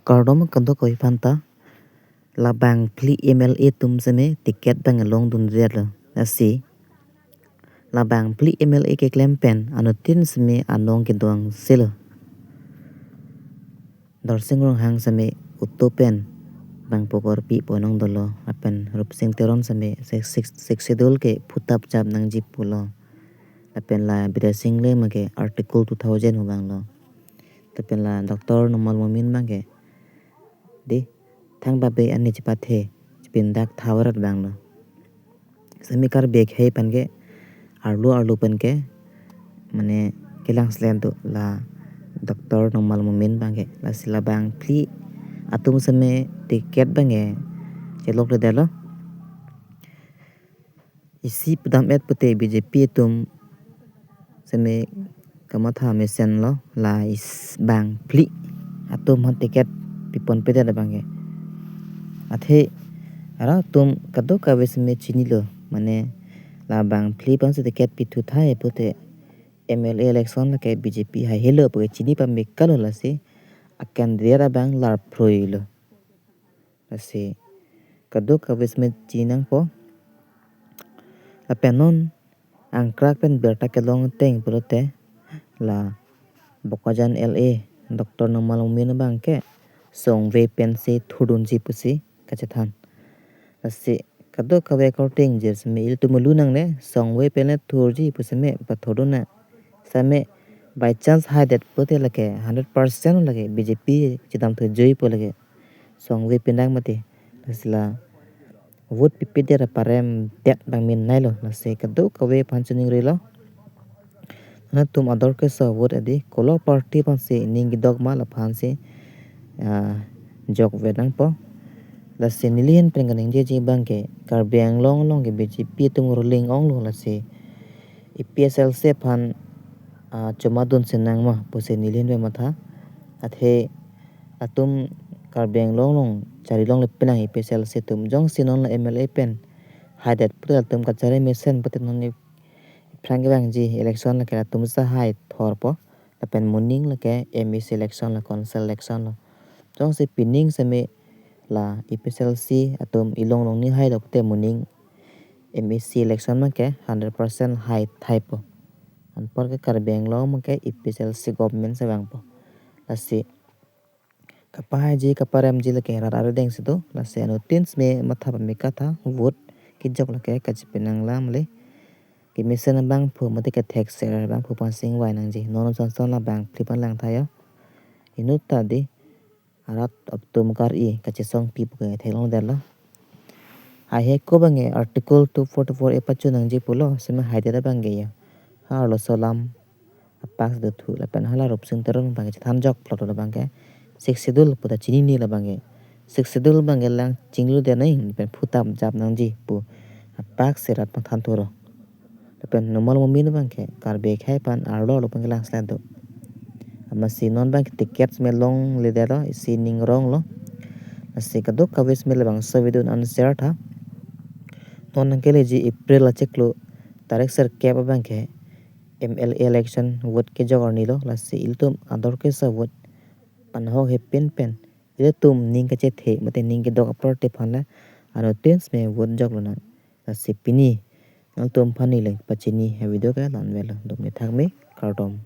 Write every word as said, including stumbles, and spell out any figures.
Kardom kadokave aphanta. Labang phli M L A atum seme ticket abang longdundetlo. Lasi labang phli M L A keklem pen anuttin seme anong kedo angselo. Dorsing Ronghang seme auto pen bang pokorpi ponong dolo, lapen Rupsing Teron seme six, six, six schedule ke phutap chap nangji pulo. Lapen la Bidya Sing Engleng abangke Article two thousand hu abanglo. Lapen la Doctor Numal Momin abangke, di, thang babe ani chepathe, chepindak thawarat abanglo. Seme Karbi akhei aphan ke, arlo arlo pen ke, mane kelang slen do la Doctor Numal Momin abangke. Lasi labang phli atum seme ticket abangke chelokledetlo. Isi pudam-et pute B J P atum seme kamatha mesenlo, la isi bang phli atum aphan ticket piponpedet abangke. Athe arat atum kadokave seme chinilo, mane labang phli aphansi ticket pithu tahai pute M L A election lake B J P haihelo puke chini pamekalo, lasi a-candidate abang larphroilo. Lasi kadokave seme chini nangpo. Lapen non angkrak pen birta kelong ateng pulote la Bokajan L A Doctor Numal Momin abangke songve pensi thurdunji pusi kachethan. Lasi kadokave according je seme ilitum mulu nangne, songve pen le thurji pu seme pathurdun nang. Seme by chance haidet pute lake hundred percent lake B J P chedamthu jui pu lake songve pindak mati. Lasi la vote pipedet aparemdet abang min nailo. Lasi kadokave aphan chiningrilo. Nangtum ador keso vote adi, kolo party aphansi ning kedok ma laphansi, ah, jokve nangpo. Lasi neli ahin pen kaningjeji abangke Karbi Anglong along ke B J P atum ruling onglo, lasi A P H L C aphan, ah, chomadun sinang ma pusi neli ahin pen matha. Athe atum Karbi Anglong along chari longle penang A P H L C atum, jongsi non la M L A pen haidet pute latum kachari mesen pute non ni aphrang kevangji election lake latum sa hai thorpo. Lapen moning lake M A C election lo, council election lo. Jongsi pining seme la A P H L C atum ilong longni hailo pute moning M A C election abangke hundred percent hai thaipo. Anparke Karbi Anglong abangke A P H L C government si vangpo. Lasi kapahaiji kaparemji lake rat arideng si do, lasi anuttin seme matha pamekatha, vote kejok lake kachepenang alam le. Kemesen abangphu mate kethekser abangphu aphansi ingvai nangji. Non son son labang phli aphan lang thayo. Inut ta di arat atum kar-i kachesongpi puke theklongdetlo. Hai heko abangke Article two forty-four A pachu nangji pulo, seme haidet abangke ya. Ha arloso alam apak si dothu, lapen hala Rupsing Teron abangke chethan joklo, labangke Sixth Schedule puta chinine, labangke Sixth Schedule abangke lang chingludet nang, lapen phutap jap nangji pu apak si rat aphan thanthuro. Lapen Numal Momin abangke Karbi akhei aphan arlo arlo pen kelang slen do. Amatsi non abangke ticket seme longledetlo, isi ning ronglo. Lasi kadokave seme labangso video an share tha. Non nangkeleji April achiklo tarik sirkep abangke M L A election vote kejok arnilo, lasi ilitum ador keso vote panhok hepin pen ilitum ning kachethe mate ning kedok aparty aphan le anuttin seme vote joklo nang. Lasi pini nangtum aphan neli pachini a-video ke la-an avelo, dome thakme, kardom.